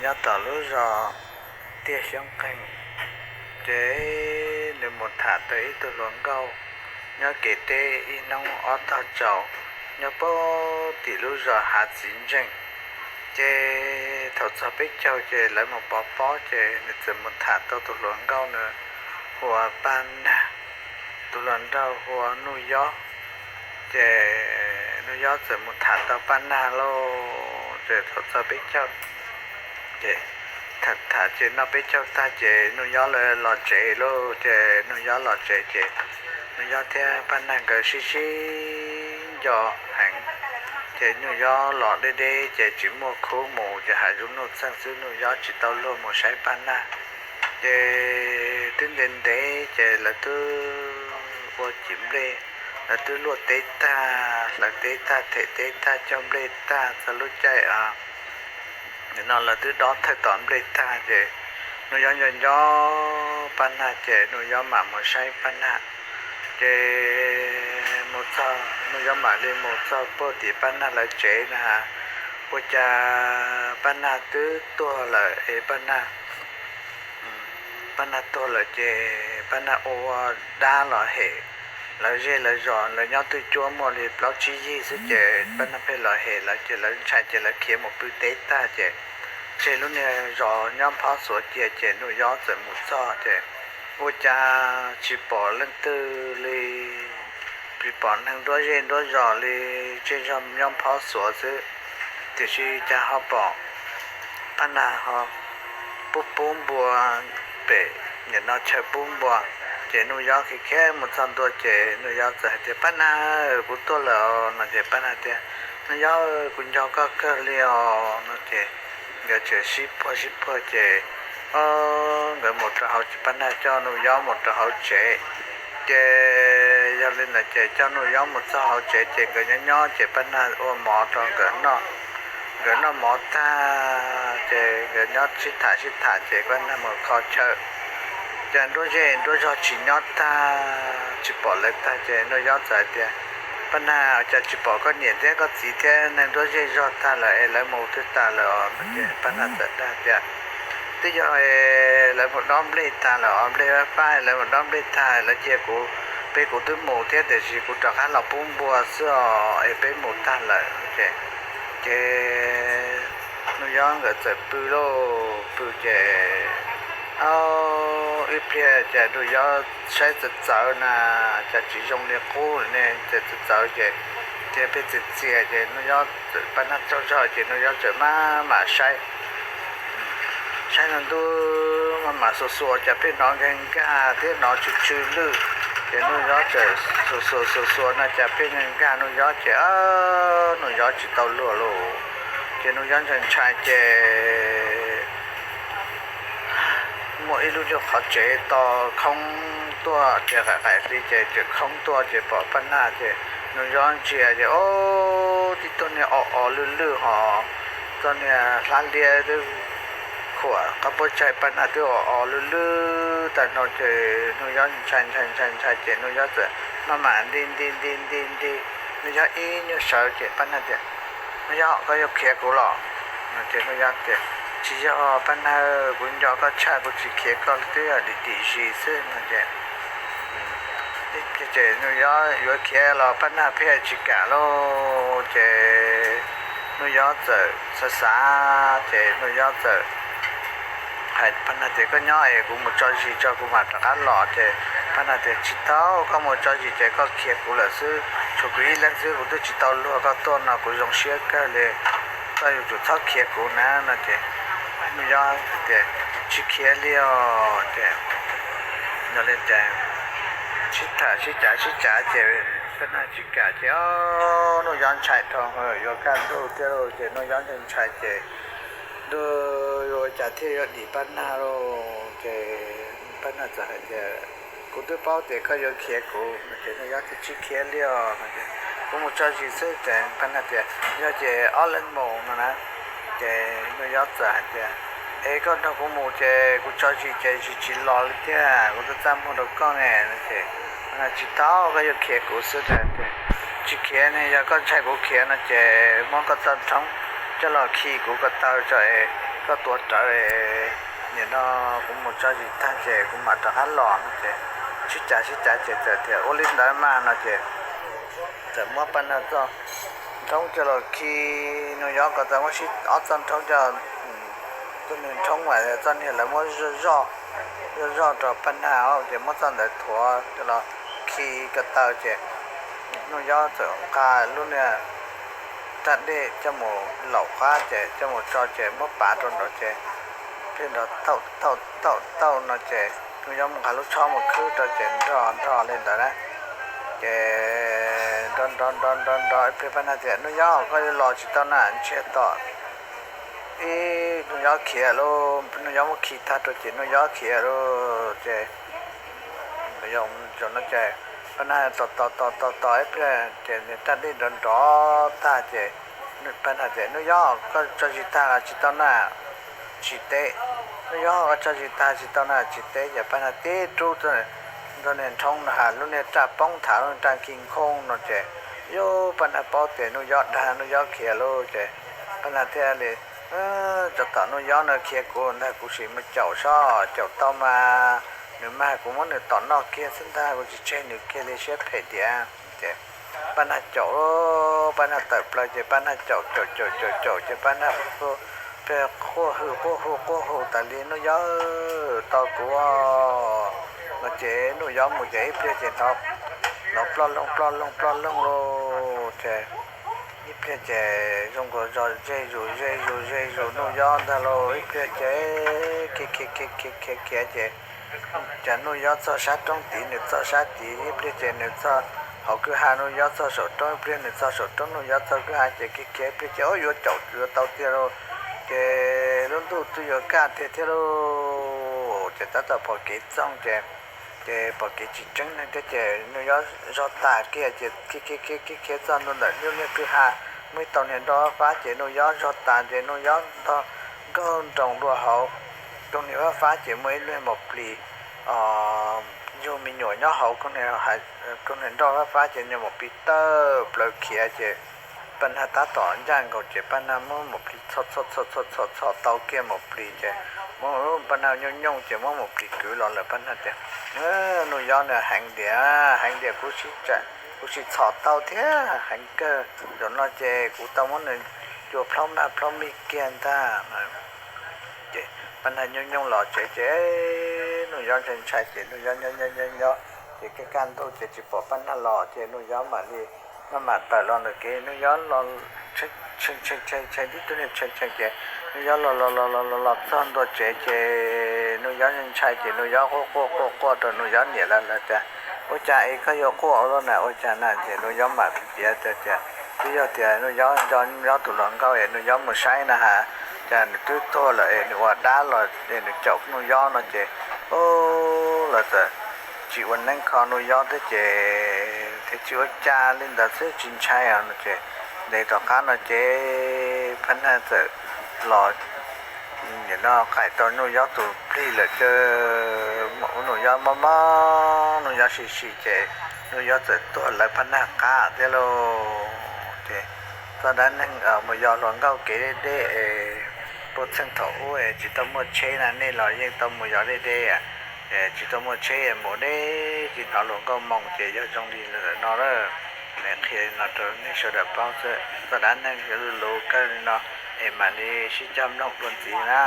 Nyob tom lub zos Tiaj Xyoob Qeeg, ces nws mus tham tau ib tug hluas nkauj nyob kev teb ib hnub ob tog tsaus, nyob puag tim lub zos Hav Txiv Ntseej. Ces thaum txog peb caug ces lawv mus pov pob, ces nws txawm mus tham tau tus hluas nkauj, nws hu ua Paj Nag, tus hluas nraug hu ua Nuj Yob. Ces Nuj Yob txawm mus tham tau Paj Nag lauj. Ces thaum txog peb caug, ces tham tham ces noj peb caug tag ces Nuj Yob los tsev lauj. Ces Nuj Yob los tsev ces Nuj Yob thiab Paj Nag nkawd sib sib nco heev. Ces Nuj Yob los deb deb ces tsis muaj khub mus, ces hav zoov nuj txeeg xwb, Nuj Yob tsis tau luag mus saib Paj Nag. Ces twb ntev ntev ces lawv twb ua cim nplej, lawv twb luaj teb tag, hlawv teb tag, them teb tag, cog nplej tag, txog lub caij no lawv twb dob thawj tom nplej tag ces Nuj Yob nco nco Paj Nag ces Nuj Yob mam mus saib Paj Nag. Ces mus txog, Nuj Yob mam li mus txog puag tim Paj Nag lawv tsev na, ua cas Paj Nag twb tuag lawm es Paj Nag Paj Nag tuag lawm ces Paj Nag ua dab los hem lawv zej lawv zos, lawv nyob twj cuab muaj li plaub tsib yig xwb ces Paj Nag pheej los hem lawv ces lawv ntshai ces lawv khiav mus pw teb tag ces tseg lub niag zos nyob Phob Xuav cia ces Nuj Yob txawm mus txog ces ua cas tsis pom leej twg li, tsis pom neeg nruab zej nruab zos li, tseg zog nyob Phob Xuav xwb. Tiam sis cas ho pom Paj Nag ho pub pub npua pem nim no chaw pub npua. Ces Nuj Yob khiav khiav mus txog ntua ces Nuj Yob txawm hais tias, Paj Nag, kuv tuaj lawm os, no ces Paj Nag tias, Nuj Yob, kuv nco koj kawg li os, no ces nkawd tseem sib puag sib puag ces nkawd mus rau hauv, Paj Nag coj Nuj Yob mus rau hauv tsev. Ces yog li ntawd ces coj Nuj Yob mus txog hauv tsev ces nkawd nyob nyob ces Paj Nag ua mov rau nkawd noj. Nkawd noj mov tag ces nkawd nyob sib tham sib tham ces Paj Nag mus kho chaw, cas nruab zej nruab zog tsis nyob tag, tsis pom lawv tag ces Nuj Yob txawm hais tias, Paj Nag, cas tsis pom koj niam thiab koj txiv thiab neeg nruab zej zog tag lawm es lawv mus twg tag lawm os? No ces Paj Nag txawm dag tias, Twb yog lawv mus dob nplej tag lawm os, nplej pab pab, lawv mus dob nplej tag lawv cia kuv, peb, kuv twb mus thiab tiam sis kuv rov qab los pub npua xwb os, es peb mus tag lawm. Ces, ces Nuj Yob nkawd txawm pw lauj, pw ces ib pliag ces Nuj Yob saib txawv txawv na, cas tsis zoo li qub ne, ces txawv txawv ces, ces pheej txias txias ces Nuj Yob, Paj Nag tsaug zog ces Nuj Yob txawm maj mam saib, saib no ntuj, maj mam xuas xuas cas pheej hnov nkag nkag thiab hnov tsw tsw lwj. Ces Nuj Yob txawm xuas xuas xuas xuas no cas pheej nkag nkag Nuj Yob ces Nuj Yob tsis tau luag lauj. Ces Nuj Yob ntshai ntshai ces muaj ib lub nyuag qhov tsev to khoob tuaj ces qaim qaim hli ces tseem khoob tuaj ces pom Paj Nag ces Nuj Yob ntsia ces, Ob, tib tug niag o o lwj lwj hos, txoj niag hlab liab twb khuam qab puab tsaig, Paj Nag twb o o lwj lwj tag no ces Nuj Yob ntshai ntshai ntshai ntshai ces Nuj Yob txawm maj mam nti nti nti nti nti. Nuj Yob ib nyuag sawv ces Paj Nag tias, Nuj Yob, koj yuav khiav kuv los? No ces Nuj Yob tias, Tsis yog Paj Nag, kuv nco koj tshaj, kuv tsis khiav koj li, twb yog dim dim zis xwb no ces ces Nuj Yob yuav khiav los Paj Nag pheej tsis kam lauj. Ces Nuj Yob txawm xav xav ces Nuj Yob txawm hais Paj Nag tias, Koj nyob es kuv mus tso zis tso kuv mam rov qab los. Ces Paj Nag tias, Tsis tau, koj mus tso zis ces koj khiav kuv lawm xwb, tshuav kuv ib leeg xwb, kuv twb tsis tau luag koj tuaj no kuv zoo siab kawg li, koj yuav tsum txhob khiav kuv na. No ces Nuj Yob tias, Tsis khiav li os. Ces yog li ces sib tham sib cav sib cav ces Paj Nag tsis kam ces Nuj Yob ntshai dhau, yuav kaj ntug thiab lauj. Ces Nuj Yob ntshai ntshai ces ntuj, yuav ua cas thiaj yuav dim Paj Nag lauj. Ces Paj Nag txawm hais tias, Kuv twb paub tias koj yuav khiav kuv. No ces Nuj Yob tias, Tsis khiav li os. No ces, Kuv mus tso zis xwb. Ces Paj Nag tias, Yog ces ob leeg mus no na. Ces Nuj Yob txawm hais tias, Es koj nrog kuv mus ces kuv tso zis ces zis tsis los li thiab, kuv twb txaj muag rau koj ne. No ces, Tsis tau, koj yuav khiav kuv xwb. Ces, Tsis khiav ne, yog koj ntshai kuv khiav no ces muab koj txoj rhoob coj los khi kuv ko taw tso es koj tuav rawv, nim no kuv mus tso zis tag ces kuv mam rov qab los no ces sib cav sib cav ces txawm tias ua li ntawd mas no ces txawm muab Paj Nag txoj nrhoob coj los khi Nuj Yob ko, txawm muab sib ob txoj nrhoob coj, txoj niag nrhoob mas txoj niag lawv muab zoj zoj rau Paj Nag ces muab txoj ntawd thuav coj los khi ko taw ces Nuj Yob txawm nqa lub niag raj dej coj mus laum qab ces coj mus tso ces muab pav rau nraud ces pheej nrov tauj tauj tauj tauj no ces Nuj Yob mus nqa lub tshob mus khwb rau ces nrog nrog li ntawd na. Ces nrov nrov nrov nrov nrov ib pliag Paj Nag tias Nuj Yob koj yuav los tsis tau na, ntsiag to. Ib Nuj Yob khiav lauj, Nuj Yob muab khi tag rau ces Nuj Yob khiav lauj ces no ces Paj Nag tos tos tos tos tos ib pliag ces niag raj dej nrov nrov tag ces Paj Nag tias Nuj Yob koj tso zis tag los tsis tau na, tsis teb. Nuj Yob koj tso zis tag tsis tau na, tsis teb. Ces Paj Nag tib rub ntawm niag nrhoob no ha lub niag raj poob thav lub niag raj khi nkhooj no ces yus Paj Nag paub tias Nuj Yob dag Nuj Yob khiav lauj ces Paj Nag thiaj li tso tom Nuj Yob no khiav kuv ntag, kuv sim mus caum sob, caum tau mas nws mag kuv muab nws tom noj kiag xwb ntag, kuv tsis tseg nws kiag li siab phem tiag. Ces Paj Nag caum, Paj Nag tawm plaws ces Paj Nag caum caum caum caum caum ces Paj Nag pheej quaj hw quaj hu quaj hu tas li Nuj Yob tos kuv no ces Nuj Yob mus ces ib pliag ces hnov ploj loog ploj loog ploj loog lauj ces ib pliag ces zoo nkaus zog ze zus ze zus ze zus Nuj Yob ntag lauj, ib pliag ces khiav khiav khiav khiav khiav khiav ces cas Nuj Yob txog sab roob tid nws txog sab tid, ib pliag ces nws txog hauv kwj ha Nuj Yob txog saum roob, ib pliag nws txog saum roob Nuj Yob txog kwj ha ces khiav khiav ib pliag ces ua yuav caum yuav tau tiag lauj. Ces lub ntuj twb yuav kaj tiag thiab lauj, ces tab tom pom kev txoog ces, ces pom kev tsis tseeb neeg thiab ces Nuj Yob zog tas kiag ces khiav khiav khiav khiav txog ntua ntawm lub niag kwj ha muaj ib tug niag nroj fab fab ces Nuj Yob zog tas ces Nuj Yob ntog nkaug nroos dua hauv tus niag fab fab ces muaj ib lub mos plis, yug me nyuam nyob hauv, tus niag nroj fab fab ces niag mos plis tawm plaws khiav ces Paj Nag tab tom ncaj nkaus ces Paj Nag muab mos plis txhos txhos txhos txhos txhos tau kiag mos plis ces muab Paj Nag nyooj nyooj ces muab mos plis kwv los lawm. Paj Nag tias Nuj Yob nws heev tiag, heev tiag, kuv sim txhos tau thiab heev kawg, zaum no ces kuv tau muab nws cua plhaub mag plhaub mig kiag ntag. Ces Paj Nag nyooj nyooj los tsev ces Nuj Yob ntshai ntshai ces Nuj Yob nyob nyob nyob nyob ces kaj kaj ntug ces tsis pom Paj Nag los ces Nuj Yob mam li maj mam tawm los ntawm kev, Nuj Yob los tshee tshee tshee tib tug niag tshee tshee ces Nuj Yob los los los los los los txog ntua tsev ces Nuj Yob ntshai ces Nuj Yob quaj quaj quaj quaj rau Nuj Yob niam lawv tias ua cas es koj yuav quaj ua luaj na, ua cas na? Ces Nuj Yob mam piav tias twb yog tias Nuj Yob nco Nuj Yob tus hluas nkauj es Nuj Yob mus saib na has, cas nws twb tuag lawm es nws ua dab los es nws caum Nuj Yob no ces, o, lawv txawm tsis ua neeb kho Nuj Yob thiab ces thiaj tsis ua cas li ntawd xwb tsis ntshai no ces ntev tom qab no ces Paj Nag txawm los nim no qaim tau Nuj Yob tus plig lawm ces Nuj Yob mob mob Nuj Yob sim sim ces Nuj Yob txawm tuag lawv Paj Nag qab thiab lauj. Ces txoj dab neeg mus yos hluas nkauj kev deb deb es puag txheej thaum ub es tsis tau muaj tsheb na, nej los yeej tau mus yos deb deb, tsis tau muaj tsheb mus deb ces hnov hluas nkauj moo ces yog zoo li lawm no lawm. Qhia li no rau nej sawv daws paub xwb, txoj dab neeg yuav luv kawg li no es mam li sib cog mloog dua ntxiv na.